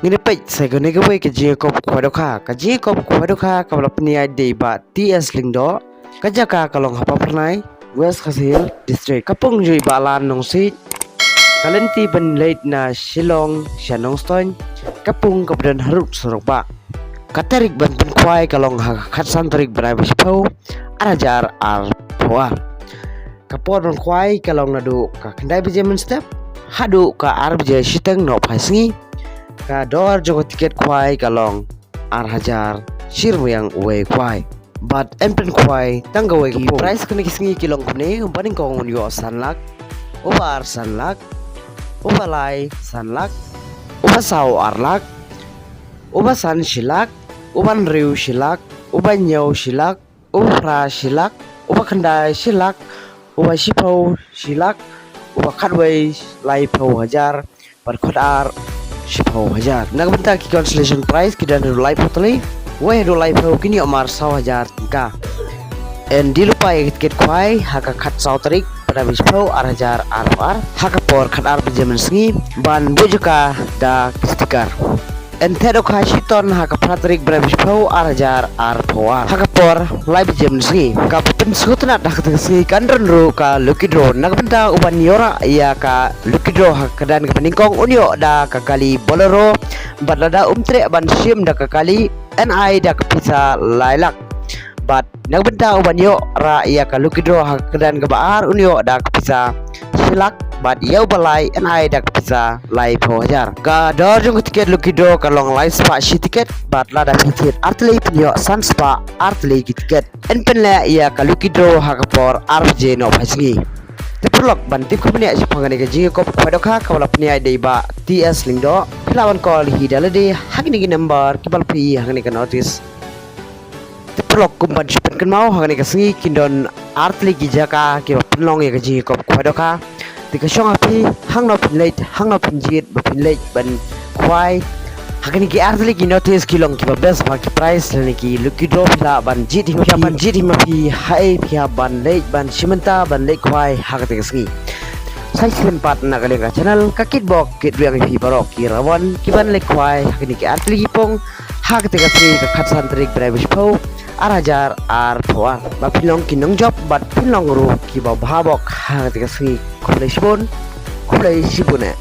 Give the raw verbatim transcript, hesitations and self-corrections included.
Ngin ïa peit sa kane kawei ka jingïakop khwai dohkha. Ka jingïakop khwai dohkha kaba la pynïaid da i Bah T S Lyngdoh. Ka jaka ka long ha Papharnai, West Khasi Hills District. Ka pung jong i Bah Lan Nongsiej. Ka lynti ban leit na Shillong sha Nongstoiñ. Ka pung kaba don harud surok bah. Ka tarik ban pynkhwai ka long ha ka khatsan tarik bnai ba shiphew, ar hajar arphew ar. Ka por ban khwai ka long naduh ka khyndai baje mynstep haduh ka ar baje shiteng nohphai sngi. Ka dor jong ka tiket khwai ka long ar hajar shi ryngwiang uwei khwai. Bad yn pynkhwai tang kawei ka pung. Prize kane ka sngi ki long kumne: uba nyngkong un ïoh san lak, uba ar san lak, uba lai san lak, uba saw ar lak, uba san shi lak, uba hynriew shi lak, uba hynñiew shi lak, uba phra shi lak, uba khyndai shi lak, uba shiphew shi lak, uba khatwei laiphew hajar, bad khatar shiphew hajar. Na ka bynta ki consolation prize ki don haduh laiphew tylli, wei haduh laiphew kin ïoh mar saw hajar tyngka. Yn die lypa ïa ka tiket khwai ha ka khatsaw tarik bnai ba shiphew, ar hajar arphew ar, ha ka por khatar baje mynsngi, ban buh jaka da ki sticker. Yn theh dohkha shiton ha ka phra tarik bnai ba shiphew, ar hajar arphew ar, ha ka por lai baje mynsngi. Kaba pynsngewtynnat ha kata ka sngi kan don ruh ka lucky draw. Na ka bynta uban ïoh rah ïa ka lucky draw ha ka kyrdan kaba nyngkong un ïoh da ka kali Bolero, bad lada um treh ban shim da ka kali, yn ai da ka pisa lai lak. Bad na ka bynta uban ïoh rah ïa ka lucky draw ha ka kyrdan kaba ar un ïoh da ka pisa shi lak, bad ïa uba lai yn ai da ka pisa laiphew hajar. Ka dor jong ka tiket lucky draw ka long lai spah shi tiket, bad lada phi thied ar tylli phin ïoh san spah ar tylli ki tiket. Yn pynleh ïa ka lucky draw ha ka por ar baje nohphai sngi. Te paralok, ban tip kham bniah shaphang kane ka jingïakop khwai dohkha kaba la pynïaid da i Bah T S Lyngdoh, phi lah ban call hi da lade ha kine ki number kiba la plie ha kane ka notice. Te paralok, kum ban shu pynkynmaw, ha kane ka sngi kin don ar tylli ki jaka kiba pynlong ïa ka jingïakop khwai dohkha. Te ka shong ha phi hangno phin leit, hangno phin jied ba phin leit ban khwai. Ha kine ki ar tylli ki notice ki long kiba best bha ki prize lane ki lucky draw, phi lah ban jied hi ma phi, ban jied hi ma phi haei phi hap ban leit ban shim bynta ban leit khwai ha kata ka sngi. Sa shisien pat na ka liang ka channel, ka kitbok kitrwiang ïa phi baroh ki rawan kiban leit khwai ha kine ki ar tylli ki pung ha kata ka sngi, ka khatsan tarik bnai ba shiphew, ar hajar arphew ar. Ba phin long ki nongjop bad phin long ruh kiba bha bok ha kata ka sngi. Khublei shibun, khublei shibun eh.